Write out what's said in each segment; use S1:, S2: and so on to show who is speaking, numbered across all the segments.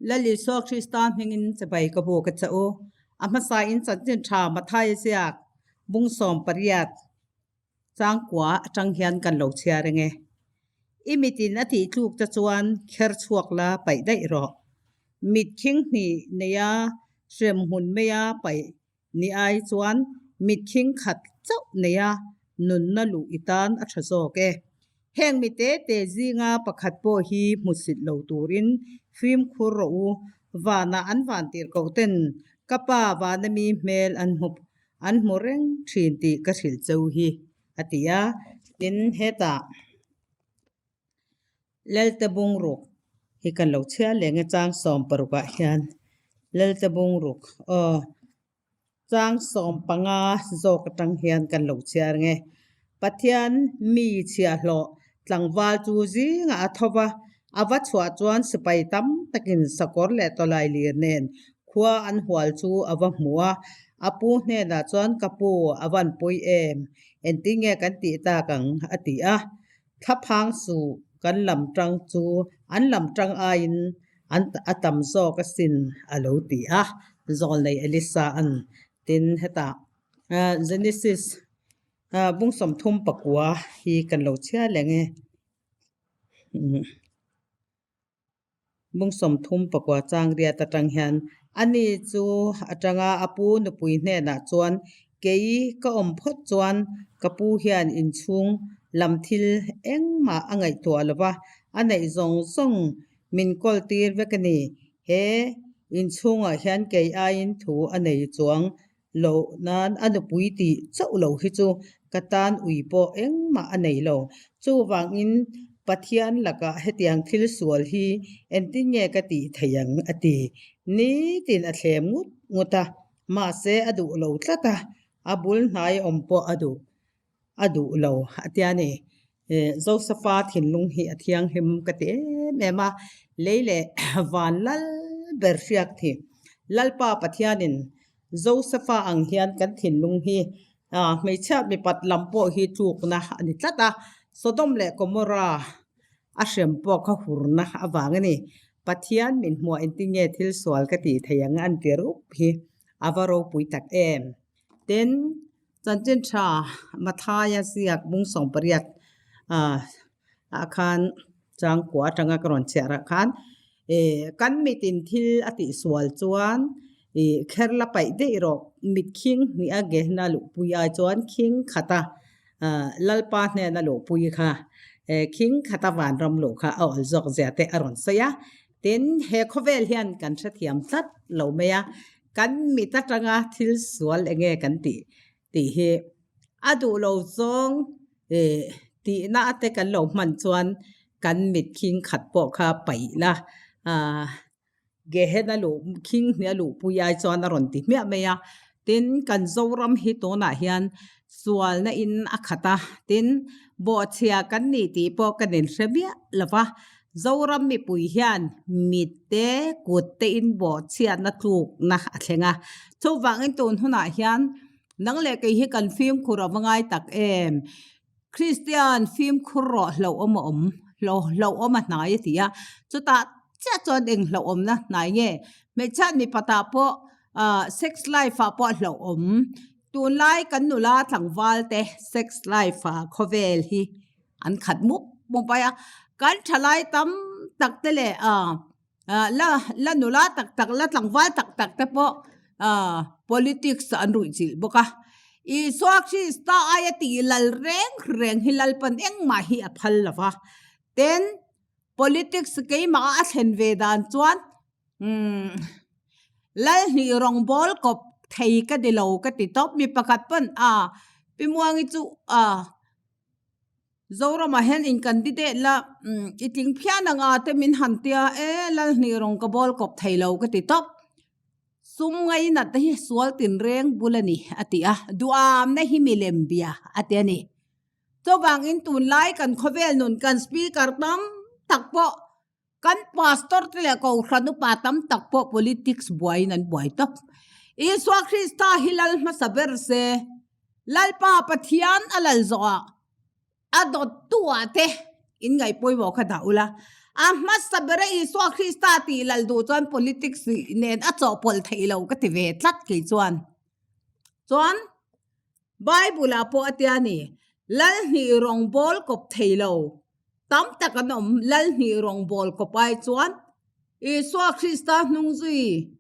S1: Lal Isua Krista hmingin chibai ka bu ka che u. A hmasa in chanchin tha Mathaia ziak bung 18 changkua atang hian kan lo chhiar eng e. I mitin a tih tluk te chuan kher chhuak la paih daih rawh. Mit khing hnih neia hrem hmun maia paih ni ai chuan mit khing khat chauh neia nunna luh i tan a tha zawk e. Heng mi te te zinga pakhat pawh hi hmusit lo turin fimkhur rawh u. Vanah an van tirh koh ten ka pa vana mi hmel an hmu an hmu reng thin tih ka hrilh cheu hi, a ti a. Tin, hetah Lelte bungruk hi kan lo chhiar leh nge chang 16 ah hian Lelte bungruk aw chang 15 zawk atang hian kan lo chhiar nge. Pathian mi chhiahhlawh tlangval chu zingah a tho va, a va chhuah chuan sipai tam takin sakawr leh tawlai lir nen khua an hual chu a va hmu a. A pu hnenah chuan ka pu a van pawi em, engtin nge kan tih tak ang a ti a. Thlaphang suh kan lam tang chu an lam tang aiin an a tam zawk asin a lo ti a, Zawlnei Elisa an tin hetah Genesis bung 39 hi kan lo chhiar leh nge. Bung 34 chang riat atang hian ani chu atanga a pu nupui hnenah chuan kei ka awm phawt chuan ka pu hian inchhung lam thil engmah a ngaihtuah lo va, a neih zawng zawng min kawl tir vek a ni. He inchhungah hian kei aiin thu a nei chuang lo nan a nupui tih chauh lo hi chu ka tan ui pawh engmah a nei lo. Chuvangin Pathian lakah hetiang thil sual hi engtin nge ka tih theih ang a ti. Nitin a thlem ngut ngut a, mahse a duh lo tlat a, a bul hnai awm pawh a duh a duh lo a tia ni. Josefa thinlung hi a thianghlim ka ti em em a, lei leh van lal ber hriak thi. Lalpa Pathianin Josefa ang hian kan thinlung hi hmeichhia mipat lam pawh hi tlukna a ni tlat a, Sodom leh Gomorrah a hrem pawh kha hurna avang a ni. Pathian min hmuah engtin nge thil sual ka tih theih ang an ti rup hi a va ropui tak em. Tin, Chanchin tha Mathaia ziak bung 18 ah khan changkua atanga ka rawn chhiar ah khan kan mitin thil a tihsual chuan ih kher la paih daih rawh mit khing hnih a Gehenna luhpui ai chuan khing khata Lalpa hnena luhpui kha khing khata vanram luh kha a awl zawk zia te a rawn sawi a. Tin, he khawvel hian kan hrethiam tlat lo mai a, kan mit atanga thil sual eng nge kan tih tih hi a duh lo zawng ih tihna ate kan lo hman chuan kan mit khing khat pawh kha paih la, ah Gehenna luh khing hnih a luhpui ai chuan a rawn ti hmiah mai a. Tin, kan Zoram hi tunah hian sualna in a khat a, tin, bawhchhia kan nih tih pawh kan inhre miah lo va, Zoram mipui hian mit te kut te in bawhchhiatna tlukna a thleng a. Chuvangin tun hunah hian nang leh kei hi kan fimkhur a va ngai tak em? Kristian fimkhur rawh hlauhawm a awm, hlauhawm a hnai a ti a, chutah chiah chuan eng hlauhawmna hnai nge? Hmeichhia mipatah pawh sex life ah pawh a hlauhawm. Tunlai kan nula tlangval te sex life ah khawvel hi an khat mup mup mai a, kan thalai tam tak te leh la la nula tak tak la tlangval tak tak te pawh politics an ruih chilh bawk a, Isua Krista aia tih lal reng reng hi Lalpan engmah hi a phal lo va, tin politics keimah a thlen ve dan chuan umm Lalhnih rawngbawl kawp thei ka ni lo ka ti tawp, mi pakhat pawn a Pi Muangi chu a. Zoramah hian in candidate la i tling phian anga te min han tia e Lalhnih rawng ka bawl kawp thei lo ka ti tawp. Sum ngainat te hi sual tinreng bul a ni a ti a, duamna hi milem bia a ti a ni. Chuvangin tunlai kan khawvel nun kan speaker tam tak pawh Kan pastor te leh kohhran upa tam tak pawh politics buaiin an buai tawp. Isua Krista hi lal hmasa ber se, Lalpa Pathian a lal zawhah a dawttu ah te in ngaih pawimawh kha dah ula. A hmasa bera Isua Krista tih lal duh chuan politics nen a chawhpawlh theih lo ka ti ve tlat kei chuan. Chuan Bible ah pawh a tia ni, Lalhnih rawngbawl kawp thei lo tam tak an awm, Lalhnih rawngbawl kawp ai chuan Isua Krista hnung zui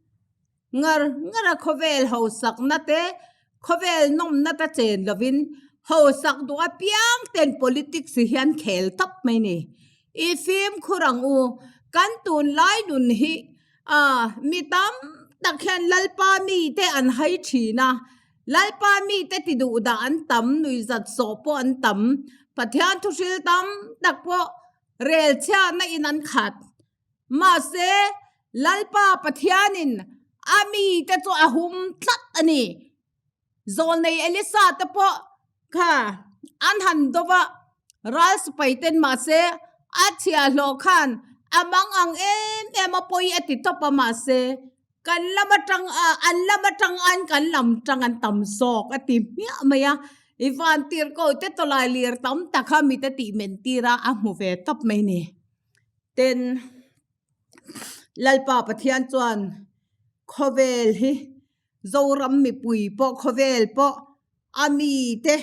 S1: ngar ngar a khawvel hausakna te, khawvel nawmna te chen lovin hausak duh apiang ten politics hian khel tawp mai ni. I fimkhur ang u, kan tunlai nun hi ah mi tam tak hian Lalpa mite an hai thin a, Lalpa mite ti duh dah an tam, nuihzat sawh pawh an tam, Pathian thuhril tam tak pawh rel chhiatna in an khat. Mahse, Lalpa Pathianin a mite chu a hum tlat a ni. Zawlnei Elisa te pawh kha an han do va, ral sipai ten mahse a chhiahhlawh khan a mang ang em em a pawi a ti tawp a mahse kan lam atang a an lam atang an kan lam tang an tam zawk a ti hmiah mai a, i van tirhkoh te tawlai lir tam tak kha mite tih men tir a a hmu ve tawp mai ni. Tin, Lalpa Pathian chuan khawvel hi Zoram mipui pawh khawvel pawh a mite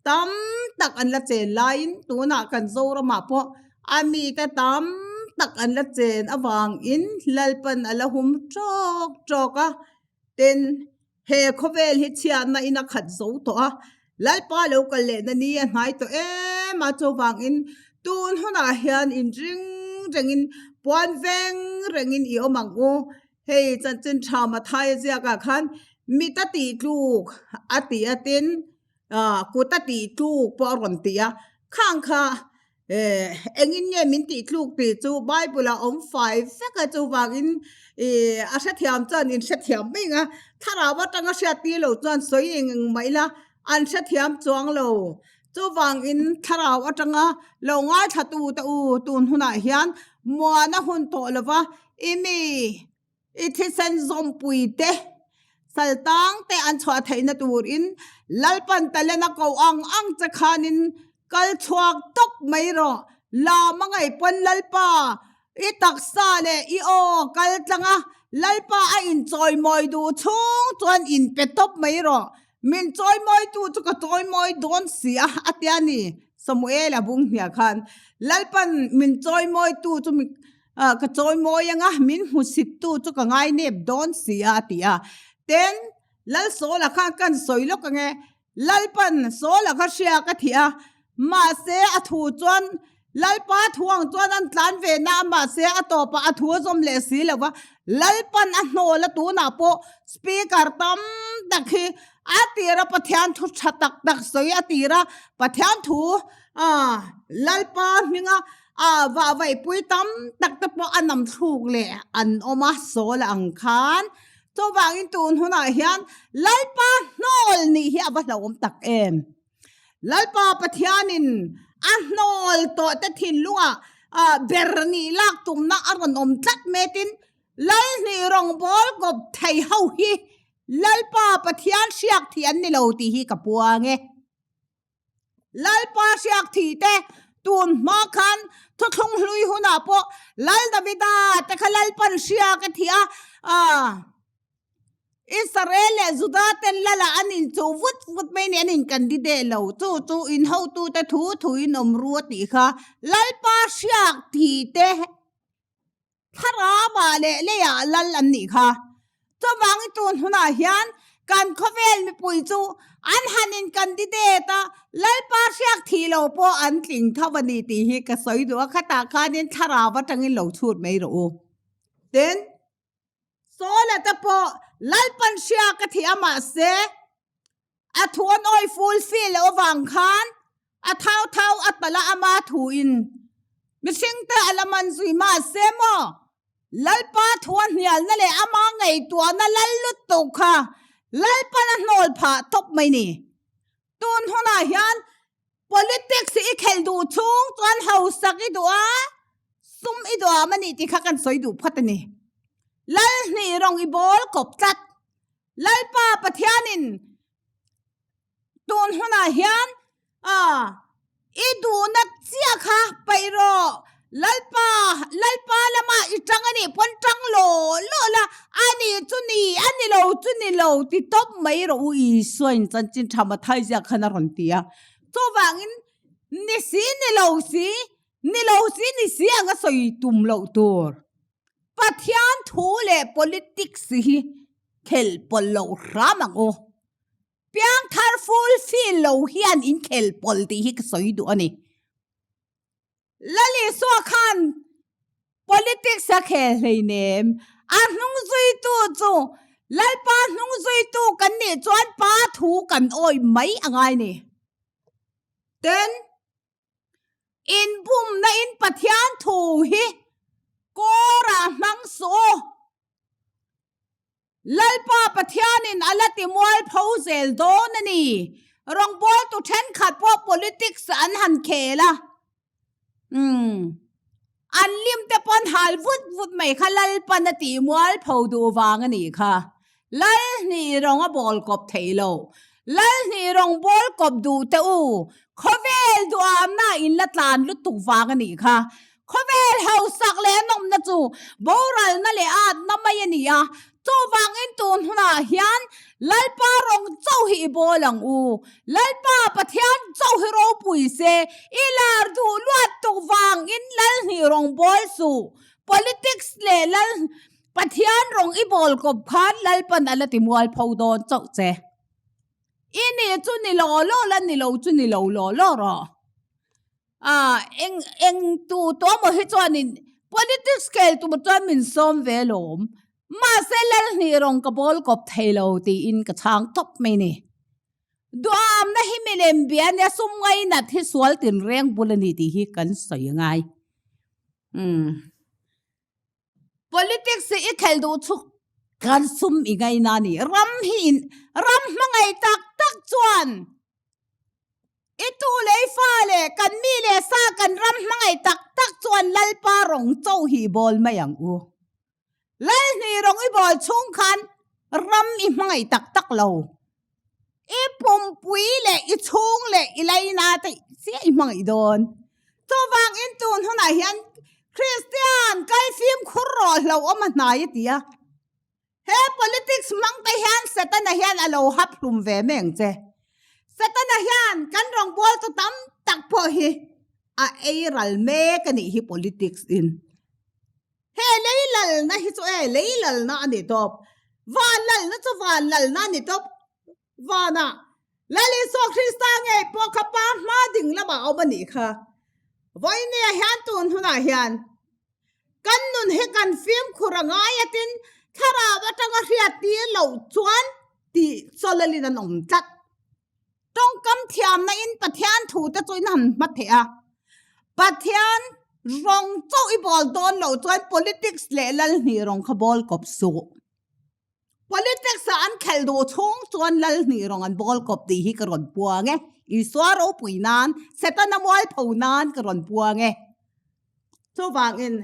S1: tam tak an la chen laiin tunah kan Zoramah pawh a mite tam tak an la chen avangin Lalpan a la hum tawk tawk a, tin He khawvel hi chhiatna in a khat zo tawh a, Lalpa lo kal lehna ni a hnai tawh em a, chuvangin tun hunah hian inring rengin puan veng rengin i awm ang u. Hei chanchin tha Mathaia ziakah khan mit a tih tluk a tih a tin kut a tih tluk pawh a rawn ti a, khang kha Eh, engin nge min tih tluk tih chu Bible ah awm fai vek a, chuvangin ih a hrethiam chuan in hrethiam mai ang a, thlarau atanga hriat tir lo chuan sawi eng eng mah ila an hrethiam chuang lo. Chuvangin thlarau atanga lo ngaithla tu te u tun hunah hian muana hun tawh lova i mi I thisen zawmpui te, saltang te an chhuah theihna turin Lalpan talent a ko ang ang che khanin kal chhuak tawp mai rawh. Lam a ngaih pawn Lalpa i taksa leh i aw kal tlang a, Lalpa a inchawimawi duh chhung chuan inpe tawp mai rawh. Min chawimawitu chu ka chawimawi dawn si a, a ti a ni. Samuela bung hniah khan Lalpan min chawimawitu chu Ka chawimawi anga min hmusittu chu ka ngainep dawn si a, a ti a. Tin, Lal Sawla khan kan sawi lawk ang e, Lalpan Sawla kha hria ka thih a, mahse a thu chuan Lalpa thu ang chuan an tlan ve na a, mahse a tawpah a thu a zawm leh si lo va, Lalpan a hnawl a tunah pawh Speaker tam tak hi a tir a Pathian thu tha tak tak sawi a tir a, Pathian thu Lalpa hminga A vahvaihpui tam tak te pawh a nam thluk leh an awm a, sawl ang khan. Chuvangin tun hunah hian Lalpa hnawl nih hi a va hlauhawm tak em. Lalpa Pathianin a hnawl tawh te thinlungah ber nih lak tumna a rawn awm tlat metin Lalhnih rawngbâwl kawp thei ho hi Lalpa Pathian hriak thih an ni lo tih hi ka puang e. Lalpa hriak thi te tun hma khan thuthlung hlui hunah pawh Lal Davida te kha Lalpan hriak a thi a, Israel leh Juda ten Lala an inchuh vut vut mai ni an incandidate lo, chu chu in hotute thu thuin awm ru a tih kha Lalpa hriak thi te. Thlarau ah leh lei ah lal an nih kha. Chuvangin tun hunah hian kan khawvel mipui chu an han in candidate a, Lalpa hriak thih lo pawh an tling tho a ni tih hi ka sawi duh a, khatah khanin thlarau atangin lo chhut mai rawh u. Tin, Saul-a te pawh Lalpan hriak a thih a mahse a thu an awih fulfill loh avang khan a thau thau a talh a ama thuin mihring te a la man zui mahse maw Lalpa thu a hnialna leh ama ngaihtuahna lal lutuk kha Lalpan a hnawl phah tawp mai ni. Tun hunah hian politics i khelh duh chhung chuan hausak i duh a, sum i duh am a nih tih kha kan sawi duh phawt a ni. Lalhnih rawng i bawl kawp tlat. Lalpa Pathianin tun hunah hian i duhna chiah kha paih rawh. Lalpa, Lalpa lama i tang a nih pawn tang law law la, a ni chu ni, a ni lo chu ni lo ti tawp mai rawh u Isua in chanchin tha Mathai ziak khan a rawn ti a. Chuvangin ni si ni lo si, ni lo si ni si anga sawi tum loh tur. Pathian thu leh politics hi khelh pawlh loh hram ang u. Piangthar full feel lo hian in khelh pawlh tih hi ka sawi duh a ni. Lal Isua khan politics a khel hleinem, a hnung zuitu chu Lalpa hnung zuitu kan nih chuan Pa thu kan awih mai a ngai ni. Tin, inbumna in Pathian thu hi kawrah hmang suh u. Lalpa Pathianin a la ti mualpho zel dawn a ni. Rawngbawltu thenkhat pawh politics an han khel a, umm, an lim te pawn hal vut vut mai kha Lalpan a tih mualpho duh vang a nih kha. Lalhnih rawng a bawl kawp theih lo. Lalhnih rawng bawl kawp duh teh u, khawvel duhamna in la tlan lutuk vang a nih kha. Khawvel hausak leh nawmna chu boralna leh atna mai a ni a, chuvangin tun hunah hian Lalpa rawng chauh hi i bawl ang u. Lalpa Pathian chauh hi ropui se, i lar duh luat tuk vangin Lalhnih rawng bawl suh. Politics leh Lal Pathian rawng i bawl kawp khan Lalpan a la ti mualpho dawn chauh che. I nih chu ni law law la, ni lo chu ni lo law law rawh. Ah, eng eng tu tawh maw hi chuanin politics khel tur chuan min sawm ve lawm. Mahse Lalhnih rawng ka bawl kawp thei lo tiin ka chhang tawp mai ni. Duhamna hi milem bia nia sum ngainat hi sual tinreng bul a ni tih hi kan sawi ngai. Umm. Politics hi i khelh duh chuk kan sum i ngaina a ni. Ram hi in ram hmangaih tak tak chuan i tu leh i fa leh kan mi leh sa kan ram hmangaih tak tak chuan Lalpa rawng cho hi i bawl mai ang u. Lalhnih rawng i bawl chhung khan ram i hmangaih tak tak lo. I pumpui leh i chhung leh i laina te chiah i hmangaih dawn. Chuvangin tun hunah hian Kristian kal fimkhur rawh hlo awm a hnai a ti a. He politics hmang te hian Setana hian a lo hap hlum ve mai ang che. Setana hian kan rawngbawltu tam tak pawh hi a ei ral mek a nih hi politics in. He lei lalna hi chu e lei lalna a ni tawp. Van lalna chu van lalna a ni tawp. Vanah Lal Isua Krista ngei pawh kha pa hma ding lamah a awm a nih kha. Vawinia hian tun hunah hian kan nun hi kan fimkhur a ngai atin thlarau atanga hriat tir loh chuan tih chawlalin an awm tlat. Tawngkam thiamna in Pathian thu te chu in han hma theih a, Pathian rawng chauh i bawl dawn loh chuan politics leh Lalhnih rawng kha bawl kawp suh. Politics ah an khelh duh chhung chuan Lalhnih rawng an bawl kawp tih hi ka rawn puang e. Isua ropui nan, Setana mualpho nan ka rawn puang e. Chuvangin.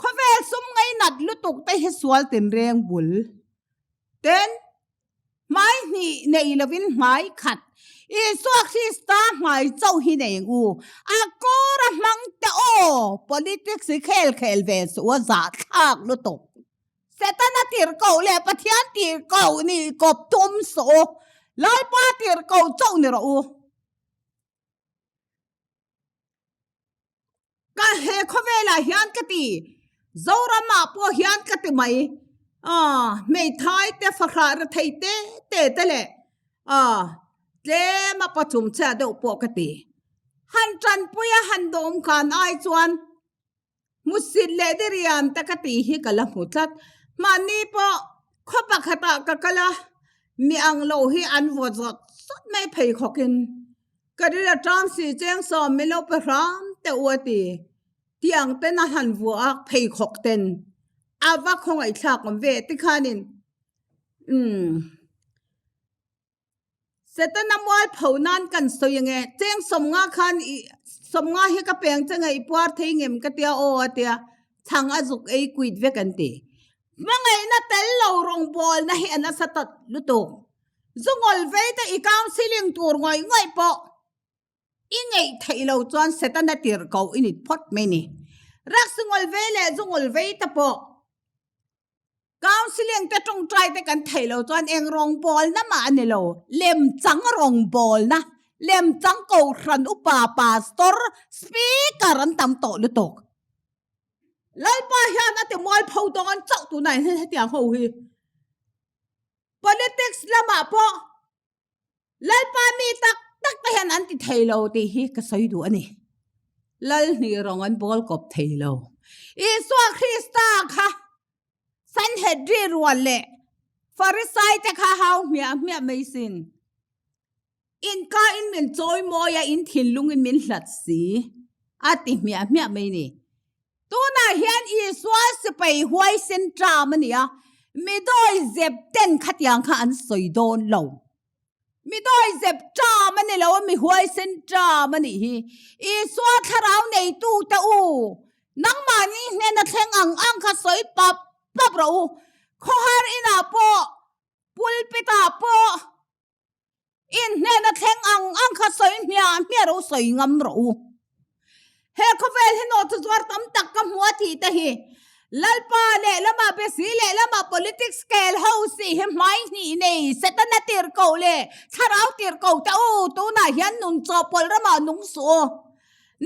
S1: Khawvel sum ngainat lutuk te hi sual tinreng bul. Tin, hmai hnih nei lovin hmai khat, Isua Krista hmai chauh hi nei ang u. A kawr a hmang te aw, politics hi khel khel ve suh a zahthlak lutuk. Setana tirhkoh leh Pathian tirhkoh nih kawp tum suh u, Lalpa tirhkoh chauh ni rawh u. Ka he khawvelah hian ka ti, Zoramah pawh hian ka ti mai, aw hmeithai te fahrah rethei te te te leh aw tlem a pachum chhia deuh pawh ka ti. Han tanpui a han dawm khan ai chuan Hmusit leh diriam te ka tih hi ka la hmu tlat. Mahni pawh khaw pakhatah ka kal a, mi ang lo hi an vaw zawt zawt mai pheikhawkin. Ka ril a ṭam si cheng sawm min lo pe hram teh u a ti. Tiang ten a han vua a pheikhawk ten a va khawngaihthlak awm ve tikhanin umm. Setana mualpho nan kan sawi ange, cheng sawmnga khan i sawmnga hi ka peng che ngaih puar thei ngem ka tia aw a tia, chhang a zuk ei kuit vek an ti. Hmangaihna tel lo rawngbawlna hi a nasa ta lutuk. Zungawl vei te i counselling tur ngawih ngawih pawh. I ngeih theih lo chuan Setana tirhkoh i ni phawt mai ni. Raksingawlh vei leh zungawlh vei te pawh Counselling te tawngtai te kan theih lo chuan eng rawngbawlna mah a ni lo. Lemchang rawngbawlna, lemchang kohhran upa, pastor, speaker an tam tawh lutuk. Lalpa hian a ti mualpho dawn chauh tunah hian hetiang ho hi. Politics lamah pawh Lalpa mi tak tak te hian an ti thei lo tih hi ka sawi duh a ni. Lal hnih rawng an bawl kawp thei lo. Isua Krista kha Sanhedrin rual leh Farisai te kha hau hmiah hmiah mai sin. Inka in min chawi mawi a, in thinlung in min hlat si a ti hmiah hmiah mai ni. Tunah hian Isua sipai huaisen ṭam a ni a, mi dawi zep ten khatiang kha an sawi dawn lo. Mi dawi zep ṭam a ni lo a, mi huaisen ṭam a nih hi. Isua thlarau neitute u, nangmahni hnena thleng ang ang kha sawi pap pap rawh u. Khawhar inah pawh, pulpit-ah pawh, In hnena thleng ang ang kha sawi hmiah hmiah ro sawi ngam rawh u. He khawvel hi nawh chu zuar tam tak ka hmu a tih te hi Lalpa leh lama besi leh lama politics kel ho si hi hmai hnih nei Setana tirhkoh leh thlarau tirhkoh te u tunah hian nun chawhpawlh ramah nung suh u.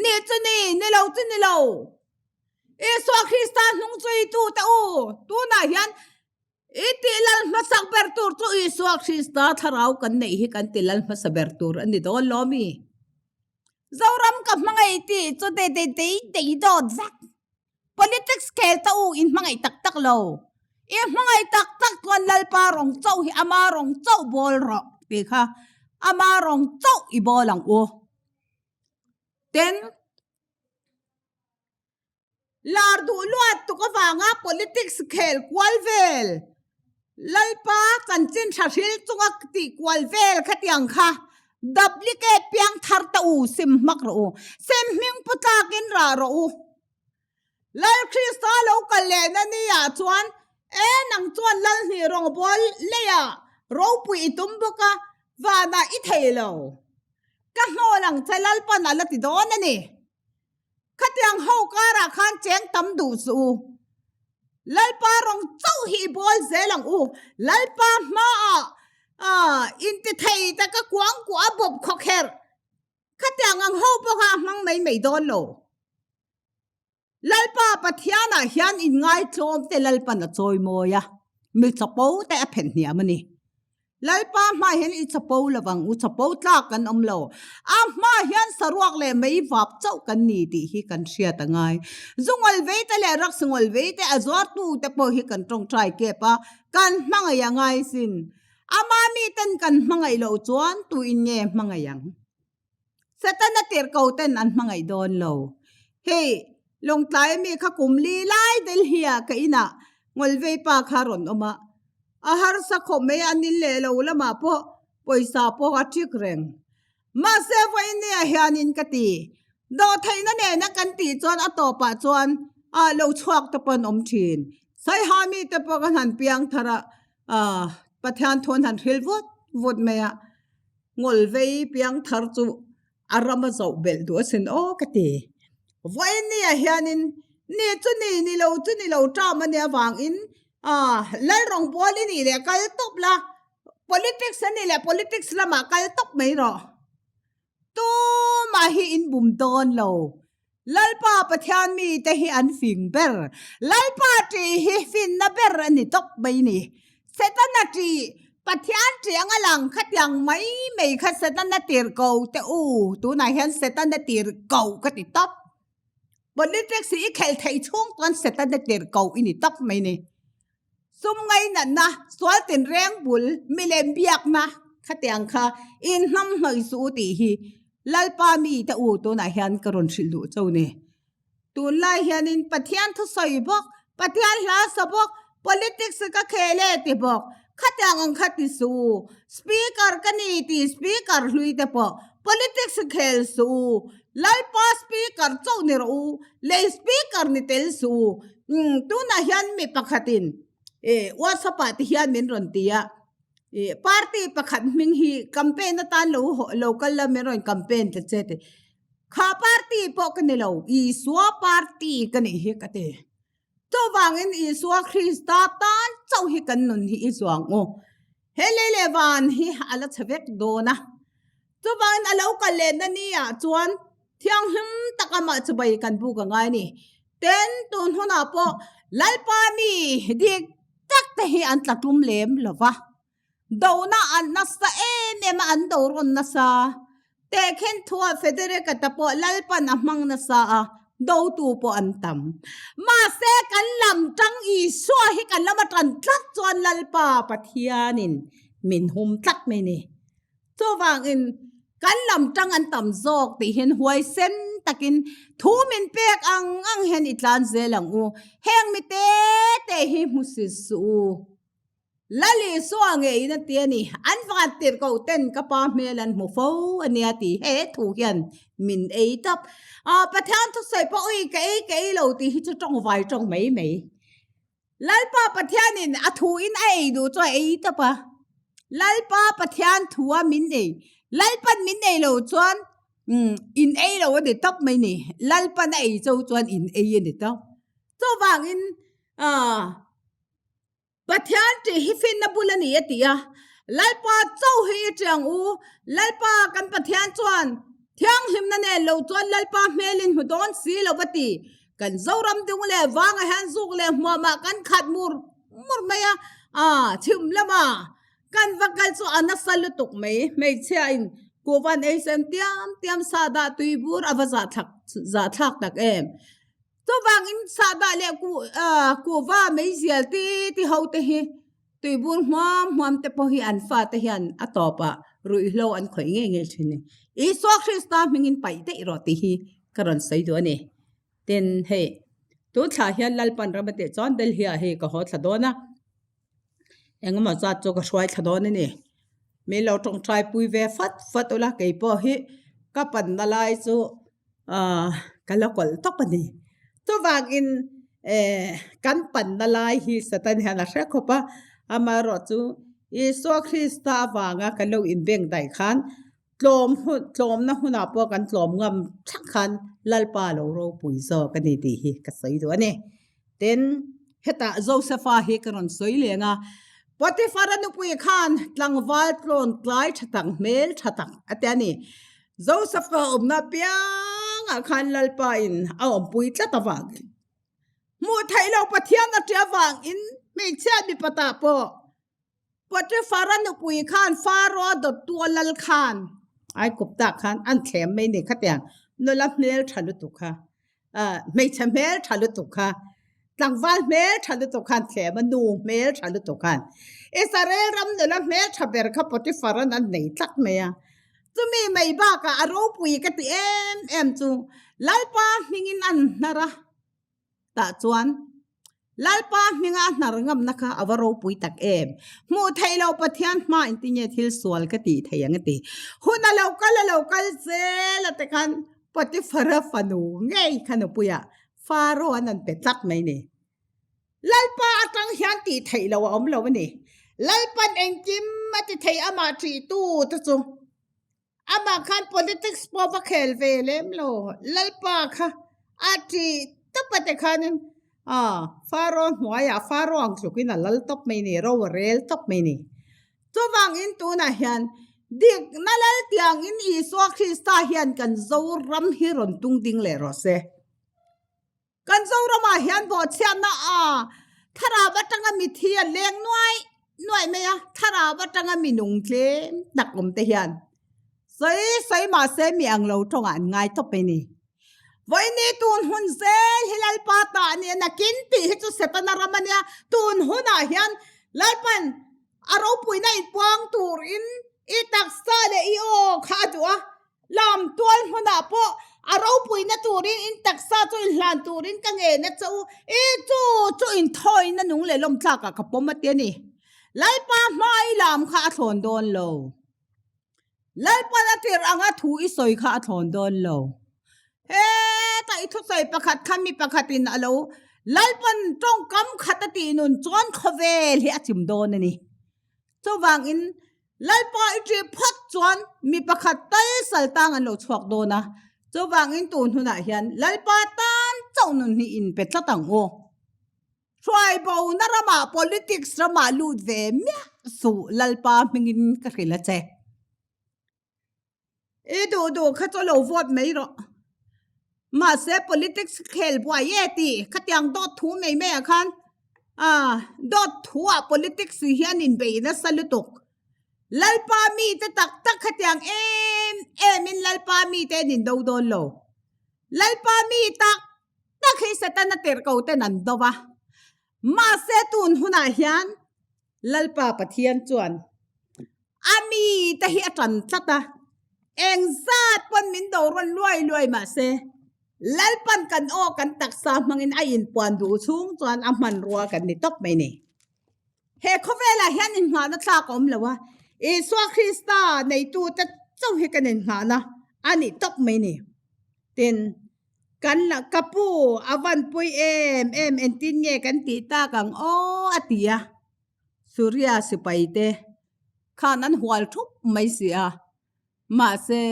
S1: Ni chu ni, ni lo chu ni lo. Isua Krista hnung chuitu te u tunah hian I tih lal hmasak ber tur chu Isua Krista thlarau kan neih hi kan ti lal hmasa ber tur a ni dawn lo mi? Zoram ka hmangaih tih chu dei dei dei dei dawt vek. Politics khel ta u in hmangaih tak tak lo. I hmangaih tak tak chuan Lalpa rawng chauh hi ama rawng chauh bawl rawh tih kha ama rawng chauh i bawl ang u. Tin. Lar duh luat tuk avanga politics khel kual vel, Lalpa chanchin tha hril chunga tih kual vel khatiang kha duplicate piang thar ta u sim hmak rawh u, sem hming pu tlakin rah rawh u. Lal Krista lo kal lehna ni ah chuan e nang chuan Lal hnih rawngbawl leiah ropui i tum bawk a, vanah i thei lo. Ka hnawl ang che Lalpan a la ti dawn a ni. Khatiang ho karah khan cheng tam duh suh u. Lalpa rawng chauh hi i bawl zel ang u. Lalpa hmaah ah intithei taka kuang kuah a bawp khaw kherh. Khatiang ang ho pawh kha a hmang mai mai dawn lo. Lalpa Pathianah hian inngaitlawm te Lalpan a chawi mawi a, mi chapo te a phen hniam a ni. Lalpa hma hian i chapo lovang u, chapo tlak kan awm lo. A hma hian saruak leh mei vap chauh kan ni tih hi kan hriat a ngai. Zu ngawl vei te leh raksa ngawl vei te a zuartu te pawh hi kan tawngtai kep a, kan hmangaih a ngai sin. Ama miten kan hmangaih loh chuan tuin nge hmangaih ang? Setana tirhko ten an hmangaih dawn lo. Hei, Lawngtlai ami kha kum li lai Delhi ah ka inah Ngawlvei pa kha a rawn awm a. A harsa khawp mai a, an in leh lo lamah pawh pawisa pawh a ṭik reng. Mahse vawinia hianin ka ti. Dawhtheihna nena kan tih chuan a tawpah chuan ah lo chhuak te pawh an awm ṭhin. Saiha mite pawh kan han piang thar a, ah Pathian thu an han hril vut vut mai a. Ngawlvei piang thar chu a ram a zoh belh duh asin aw ka ti. Vawinia hianin ni chu ni, ni lo chu ni lo ṭam a nia avangin ah lal rawngbawl i nih leh kal tawp la, politics a nih leh politics lamah kal tawp mai rawh. Tumah hi in bum dawn lo. Lalpa Pathian mite hi an fing ber. Lalpa ṭih hi finna ber a ni tawp mai ni. Setana ṭih, Pathian ṭih anga lang khatiang mai mai kha Setana tir ko teh u. Tunah hian Setana tir ko ka ti tawp. Politics hi i khelh theih chhung chuan Setana tir ko i ni tawp mai ni. Sum ngainatna, sual tinreng bul, milem biakna khatiang kha in hnam hnawih suh u tih hi Lalpa mite u tunah hian ka rawn hrilh duh cho ni. Tunlai hianin Pathian thusawi bawk, Pathian hla sa bawk, politics ka khel e ti bawk, khatiang ang kha ti suh u, speaker ka ni ti speaker hlui te pawh politics khel suh u, Lalpa speaker chauh ni rawh u, lei speaker ni tel suh u. Tunah hian mi pakhatin WhatsApp ah ti hian min rawn ti a. Ih party pakhat hming hi campaign atan lo lo kal la min rawn campaign ta che ti. Kha party pawh ka ni lo, Isua party ka nih hi ka ti. Chuvangin Isua Krista tan chauh hi kan nun hi i zuang u. He lei leh van hi a la chhe vek dawn a. Chuvangin a lo kal lehna ni ah chuan thianghlim tak amah chibai kan buk a ngai a ni. Tin, tun hunah pawh Lalpa mi dik tak te hi an tla tum lem lo va. Dona an nasa em em a, an do rawn nasa. Tehkhin thuah Federica ta pawh Lalpan a hmang nasa a, dotu pawh an tam. Mahse, kan lam tang Isua hi kan lama tan tlat chuan Lalpa Pathianin min hum tlat mai ni. Chuvangin, kan lam tang an tam zawk tih hian huaisen takin thu min pek ang ang hian i tlan zel ang u. Heng mi te te hi hmu si suh u. Lal Isua ngeiin a ti a ni, An van tirh koh ten ka pa hmel an hmu fo a nia tih he thu hian min ei tap. Ah, Pathian thusawi pawh ui ka ei ka ei lo tih hi chu tawngvai tawng mai mai. Lalpa Pathianin a thuin a ei duh chu a ei tawp a, Lalpa Pathian thua min ei, Lalpan min ei lo chuan in ei lo a ni tawp mai ni, Lalpan a ei cho chuan in ei a ni tawp. Chuvangin ah Pathian tih hi finna bul a ni a ti a, Lalpa cho hi i tiang u, Lalpa kan Pathian chuan thianghlimna nen lo chuan Lalpa hmelin hmu dawn si lo va ti. Kan Zoram dung leh vangah hian zuk leh hmuamah kan khat mur mur mai a, aa chhim lama kan va kal chu a nasa lutuk mai. Hmeichhia in kuhvan ei sen tiam tiam sahdah tui bur a va zahthlak zahthlak tak em. Chuvangin sahdah leh kuh kuhva meizial ti ti ho te hi tuibur hmuam hmuam te pawh hi an fate hian a tawpah ruihhlo an khawih ngei ngei thin a ni. Isua Krista hmingin paih daih rawh tih hi ka rawn sawi duh a ni. Tin, hei tun thlah hian Lalpan ram a tih chuan Delhi ah hei ka haw thla dawn a. Engemaw zat chu ka hruai thla dawn a ni. Min lo tawngtai pui ve fat fat ula keipawh hi ka panna lai chu ahh ka la kawlh tawp a ni. Chuvangin eh kan panna lai hi Satan hian a hre khawp a, amaherawh chu Isua Krista avanga kan lo inbeng daih khan tlawm hun tlawmna hunah pawh kan tlawm ngam thak khan Lalpa lo ropui zawk a ni tih hi ka sawi duh a ni. Tin, hetah Josefa hi ka rawn sawi leng a, Potiphar-a nupui khan tlangval tlawn tlai tha tak, hmel tha tak a ti a ni. Josefa awmna apiangah khan Lalpa in a awmpui tlat avangin, hmuh theih loh Pathian a tia avangin hmeichhia mipa tah pawh Potiphar-a nupui khan Pharaoh dawttu a lal khan Aigupta khan an thlem mai ni khatiang nula hmel tha lutuk kha ah hmeichhe hmel tha lutuk kha tlangval hmel tha lutuk khan thlem a nu hmel tha lutuk khan Israel ram nula hmel tha ber kha Potiphar-a'n an nei tlat mai a chumi mai bakah a ropui ka ti em em chu Lalpa hmingin an hnar a. Tah chuan Lalpa hminga a hnar ngamna kha a va ropui tak em. Hmuh theih loh Pathian hma engtin nge thil sual ka tih thei ang a ti. Hun a lo kal a lo kal zel a tikhan Potiphara fanu ngei kha nupuiah Pharaoh an an pe tlat mai ni. Lalpa atang hian tih theih loh a awm lo a ni. Lalpan engkim a ti thei amah ṭihtu te chu. Amah khan politics pawh va khel ve lem lo, Lalpa kha a ṭih tawp a ti khanin ah Pharaoh hnuaiah Pharaoh ang tlukin a lal tawp mai ni, ro a rel tawp mai ni. Chuvangin tunah hian dikna lal tiangin Isua Krista hian kan Zoram hi rawn tung ding leh rawh se. Kan Zoramah hian bawhchhiatna a thlarau atanga mithi a leng nuai nuai mai a, thlarau atanga mi nung tlem tak awm te hian sawi sawi mahse mi ang lo tawngah an ngai tawp mai ni. Vawiini tun hun zel hi Lalpa ta a ni a, nakin tih hi chu Setana ram a nia, tun hunah hian Lalpan a ropuina inpuang turin i taksa leh i aw kha a duh a, Lam tual hmunah pawh a ropuina turin in taksa chu inhlan turin ka ngen a che u, i chu chu inthawina nung leh lawm tlakah ka pawm a ti a ni. Lalpa hma i lam kha a thlawn dawn lo. Lalpan a tirh anga thu i sawi kha a thlawn dawn lo. Heta i thusawi pakhat kha mi pakhatin a lo Lalpan tawngkam khat a tih nun chuan khawvel hi a chim dawn a ni. Chuvangin Lalpa i ṭih phawt chuan mi pakhat tal sal tang an lo chhuak dawn a, chuvangin tun hunah hian Lalpa tan chauh nun hi inpe tlat ang u. Hruai bona ramah politics ramah lut ve miah suh Lalpa hmingin ka hrilh a che. I duh duh kha chu lo vote mai rawh. Mahse politics khel buai e tih khatiang dawt thu mai mai ah khan ah dawt thu ah politics hian inbei nasa lutuk. Lalpa mite tak tak khatiang em em in Lalpa mite an indo dawn lo. Lalpa mi tak tak hi Setana tirhko ten an do va. Mahse tun hunah hian Lalpa Pathian chuan a mite hi a tan tlat a, engzat pawn min do rawn luai luai mah se, Lalpan kan aw kan taksa hmangin a inpuan duh chhung chuan a hmanrua kan ni tawp mai ni. He khawvelah hian inngahna thlak a awm lo a, Isua Krista neitute chauh hi kan inngahna a ni tawp mai ni. Tin, kan la ka pu a van pui em em entin nge kan tih tak ang aw a ti a, Suria sipai te khan an hual thup mai si a, mahse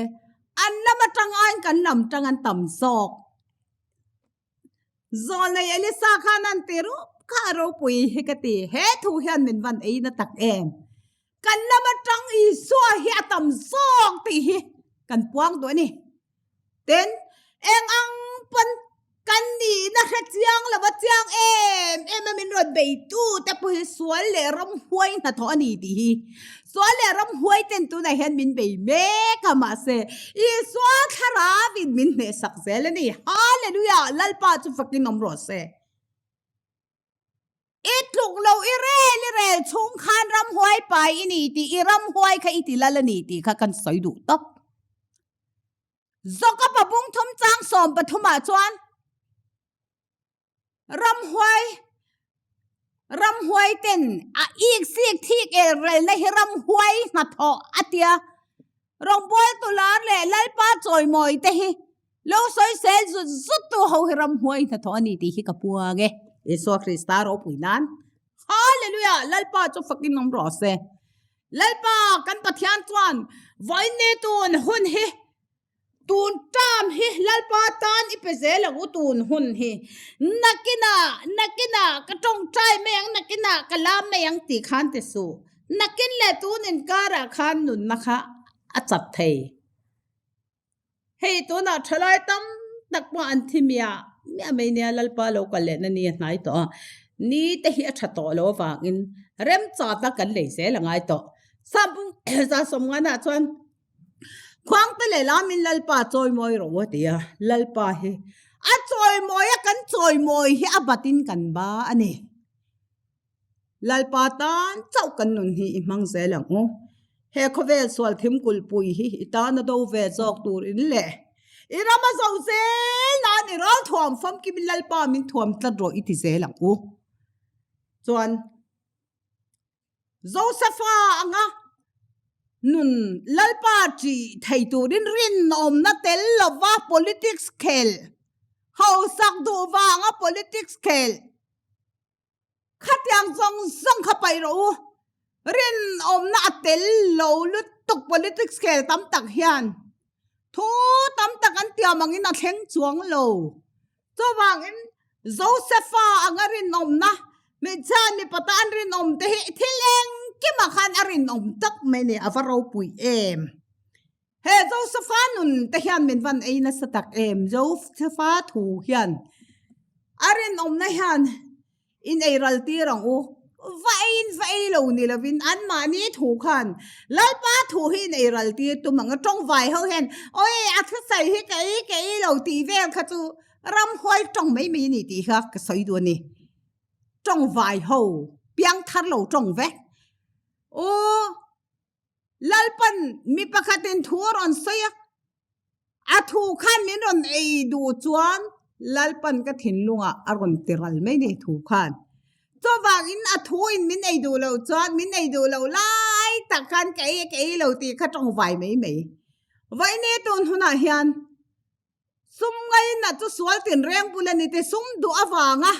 S1: an lam atang aiin kan lam tang an tam zawk. Zawlnei Elisa khan an ti rup kha a ropui hi ka ti, he thu hian min van ei na tak em? Kan lam atang Isua hi a tam zawk tih hi kan puang duh a ni. Tin, eng ang pawn kan nihna hre chiang lo va chiang em em a min rawn beitu te pawh hi sual leh ramhuai hnathawh a ni tih hi. Sual leh ramhuai ten tunah hian min bei mek a mahse Isua thlarauin min hnehsak zel a ni. Hallelujah! Lalpa chu fakin awm rawh se. I tluk lo i rel i rel chhung khan ramhuai pai i ni tih i ramhuai kha i ti lal a ni tih kha kan sawi duh tawp. Zawkapa bungthum chang 13 ah chuan ramhuai ramhuai ten a ik sik thik el relna hi ramhuai hnathawh a tia Rawngbawltu lar leh Lalpa chawimawi te hi lo sawisel zut zut tu ho hi ramhuai hnathawh a ni tih hi ka puang e. Isua Krista ropui nan Hallelujah! Lalpa chu fakin awm rawh se. Lalpa kan Pathian chuan vawiin tun hun hi Tun term hi Lalpa tan i pe zel ang u tun hun hi. Nakinah, nakinah ka tawngtai mai ang, nakinah ka lam mai ang tih khan ti suh. Nakin leh tun inkarah khan nunna kha a chat thei. Hei tunah thalai tam tak pawh an thi miah miah mai nia Lalpa lo kal lehna ni a hnai tawh a. Ni te hi a tha tawh lo avangin remchata kan lei zel a ngai tawh. Sap 150 chuan Khuangte leh lamin Lalpa chawimawi rawh u a ti a, Lalpa hi a chawimawi a kan chawimawi hi a batin kan ba a ni. Lalpa tan chauh kan nun hi i hmang zel ang u. He khawvel sual thim kulhpui hi i tana do ve zawk tur in leh i rama zo zel nan i ral thuam famkimin Lalpa min thuam tlat rawh i ti zel ang u. Chuan. Josefa anga nun Lalpa ṭih thei turin rinawmna tel lova politics khel, hausak duh vanga politics khel khatiang zawng zawng kha paih rawh u. Rinawmna a tel lo lutuk politics khel tam tak hian thu tam tak an tiam angin a thleng chuang lo. Chuvangin Josefa anga rinawmna, hmeichhia mipa tan rinawm te hi thil engkimah khan a rinawm tak mai a ni, a va ropui em. He Josefa nun te hian min van ei nasa tak em, Josefa thu hian a rinawmna hian In ei ral tir ang u. Va eiin va ei lo ni lovin anmahni thu khan Lalpa thu hi in ei ral tir tum ang a. Tawngvai ho hian awi a thusawi hi ka ei ka ei lo tih vel kha chu ramhuai tawng mai mai a ni tih kha ka sawi duh a ni. Tawngvai ho piang thar lo tawng vek. Aw. Lalpan mi pakhatin thu a rawn sawi a, a thu khan min rawn ei duh chuan Lalpan ka thinlungah a rawn ti ral mai ni thu khan. Chuvangin a thu in min ei duh loh chuan min ei duh loh lai tak khan ka ei a ka ei lo tih kha tawngvai mai mai. Vawiin tun hunah hian Sum ngaina chu sual tinreng bul a ni te sum duh avanga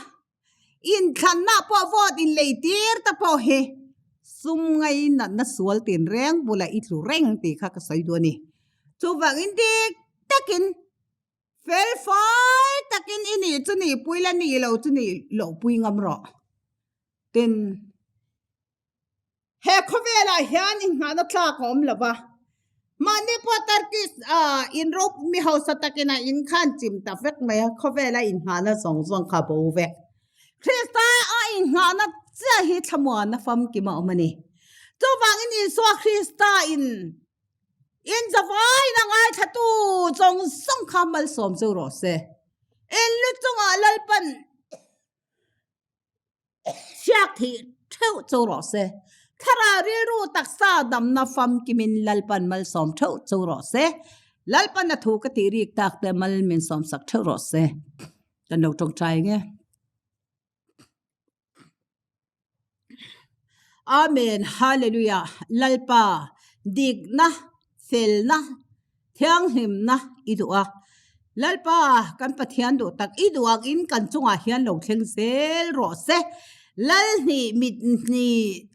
S1: inthlanna pawh vote inlei tir te pawh hi Sum ngainatna sual tinreng bulah i tlu reng tih kha ka sawi duh a ni. Chuvangin dik takin fel fai takin i nih chu nih pui la nih lo chu nih loh pui ngam rawh. Tin, he khawvelah hian inghahna tlak a awm lo va, mahni pawh Turkish ah in ro mi hausa takin a in khan chim ta vek mai a, khawvela inghahna zawng zawng kha bo vek. Krista a inghahna chiah hi thlamuanna famkim a awm a ni. Chuvangin Isua Krista in in zavaiin a ngaithlatu zawng zawng kha malsawm chu rawh se. In lu chungah Lalpan hriak thih theuh chu rawh se. Thlarau rilru taksa damna famkimin Lalpan malsawm theuh chu rawh se. Lalpan a thu ka tih rik tak te mal min sawmsak theuh rawh se. Kan lo tawngtai nge. Amen Hallelujah Lalpa dikna felna thianghlimna i duh a Lalpa kan Pathian duh tak i duh ang in kan chungah hian lo thleng zel rawh se Lal hnih mit hnih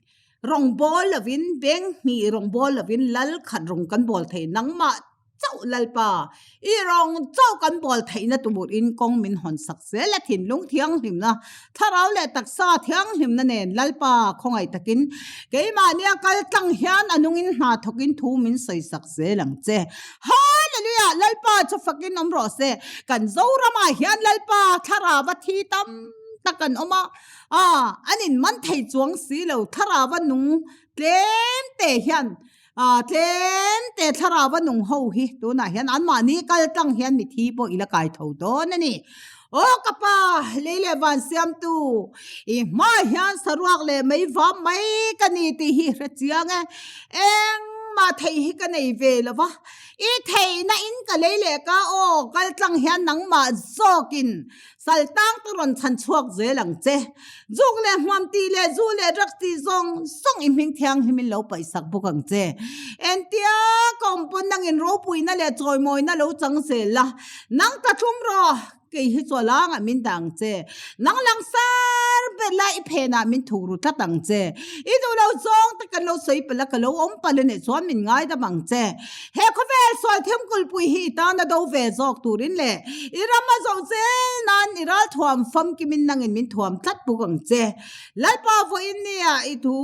S1: rawngbawl lovin beng hnih rawngbawl lovin Lal khat rawng kan bawl thei nangmah chauh Lalpa, i rawng chauh kan bawl theihna turin kawng min hawn sak zel a, thinlung thianghlimna, thlarau leh taksa thianghlimna nen Lalpa khawngaih takin keimahnia kal tlang hian a nungin hna thawkin thu min sawi sak zel ang che. Hallelujah! Lalpa chu fakin awm rawh se. Kan Zoramah hian Lalpa thlarau a thi tam tak an awm a, an inman thei chuang si lo, thlarau a nung tlem te hian Ah, tlem te thlarau a nung ho hi tunah hian anmahni kal tlang hian mithi pawh i la kai tho dawn a ni. Aw ka pa, lei leh van siamtu, i hmaah hian saruak leh mei vam mai ka ni tih hi hre chiang e. Engmah theih hi ka nei ve lo va, i theihna in ka lei leh ka aw kal tlang hian nangmah zawkin Saltang te rawn chhan chhuak zel ang che. Zuk leh hmuam tih leh zu leh drugs tih zawng zawng i hming thianghlim in lo paih sak bawk ang che. Entia ka awm pawn nangin ropuina leh chawimawina lo chang zel la, nang ta thlum rawh, kei hi chu a langah min dah ang che. Nang langsar ber la i phenah min thuk ru tlat ang che. I duh lo zawng te kan lo sawi palh a, ka lo awm palh a nih chuan min ngaidam ang che. He khawvel sual themkulpui hi i tana do ve zawk turin leh i ram a zawh zel nan i ral thuam famkimin nangin min thuam tlat bawk ang che. Lalpa vawiin nia i thu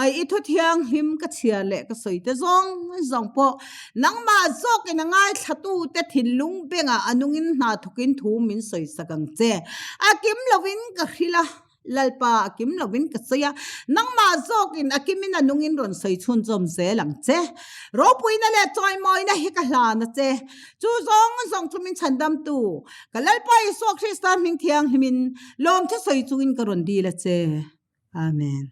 S1: ai i thu thianghlim ka chhiar leh ka sawi te zawng zawng pawh nangmah zawkin a ngaithlatute thinlung bengah a nungin hna thawkin thu min sawi sak ang che. A kim lovin ka hrilh a. Lalpa a kim lovin ka sawi a, nangmah zawkin a kimin a nungin rawn sawi chhunzawm zel ang che. Ropuina leh chawimawina hi ka hlan a che. Chu zawng zawng chu min chhandamtu, ka Lalpa Isua Krista hming thianghlimin lawmthu sawi chungin ka rawn dil a che. Amen.